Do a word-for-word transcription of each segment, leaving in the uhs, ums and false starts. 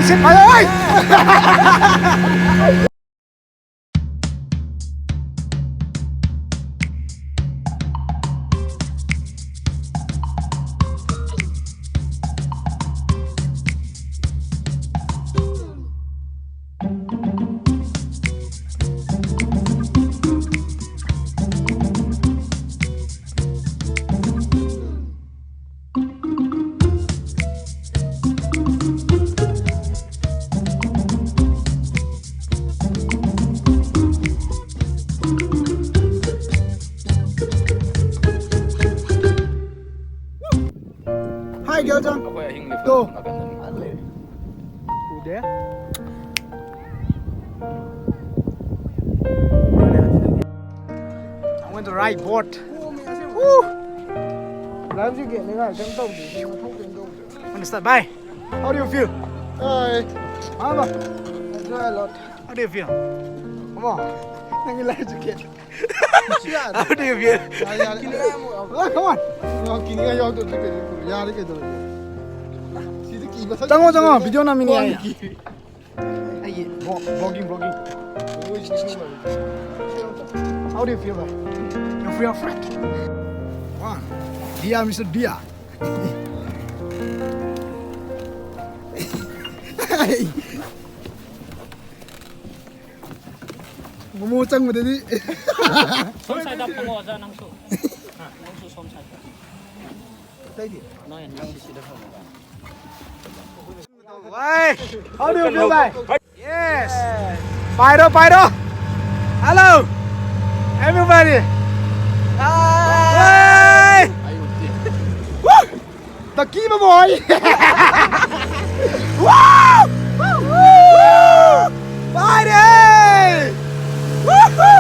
Sit, bhai, oi! Hi, Gyeoljang. To. Ude. I want to ride boat. Woo! Understand, bhai? How do you feel? Hi. Mama, enjoy a lot. How do you feel? Come on. Nang life jacket. How do you feel? Ah, come on. Chang o, chang o, video na mini ai. Vlogging, vlogging. How do you feel, bhai? You feel afraid? Wow. Dia, Mister Dia. Hey. Momo chang ma de di. Som sai dap mo za nang su. Nang su som sai. Thank you. No, nang si da. Hey, how do you feel, bhai? Yes. Pairo, pairo. Hello, everybody. Hi. Hey. Woo! The key, my boy. Woo! Woo! Party! Woo! Woo!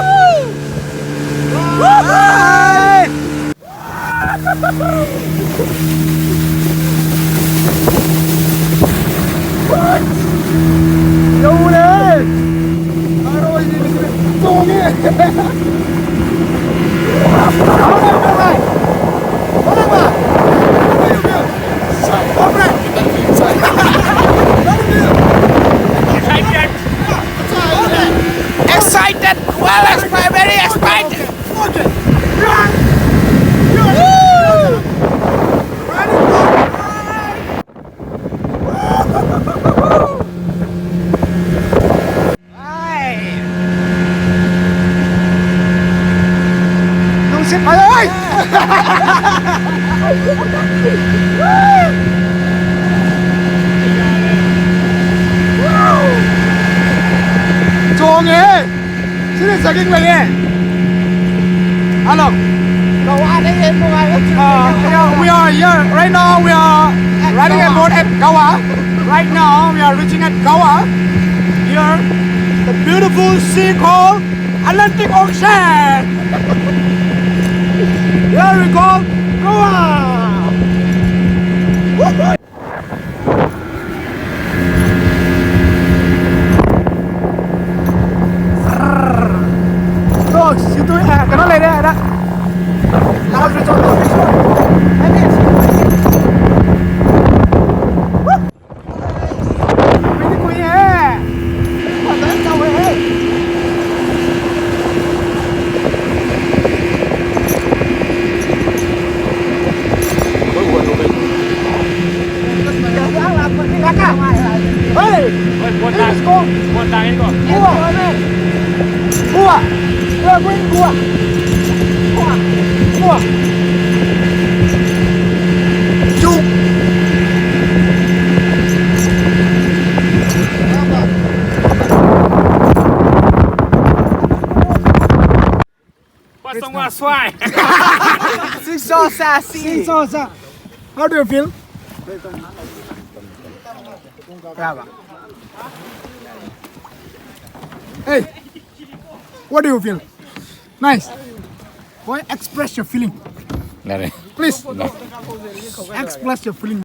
Excited! Well excited! Very excited! Nungsit pai oi! Chong e! Sini jogging lei e. Hello. Goa de e, Goa de. Uh, yeah, we are here right now. We are riding a boat at Goa. Right now, we are reaching at Goa. Here, the beautiful sea called Atlantic Ocean. Here we go, Goa. Woohoo! Bro, situ, eh, kano le re, ada. Hey! Hey, buat tang. Buat tang ni ko. Buat. Buat. Buat. Buat. Buat. Chuk. Pasang wa swai. Sing so sa si. Sing so sa. How do you feel? Hey, what do you feel? Nice. Boy, express your feeling. Nare. Please. No. Express your feeling.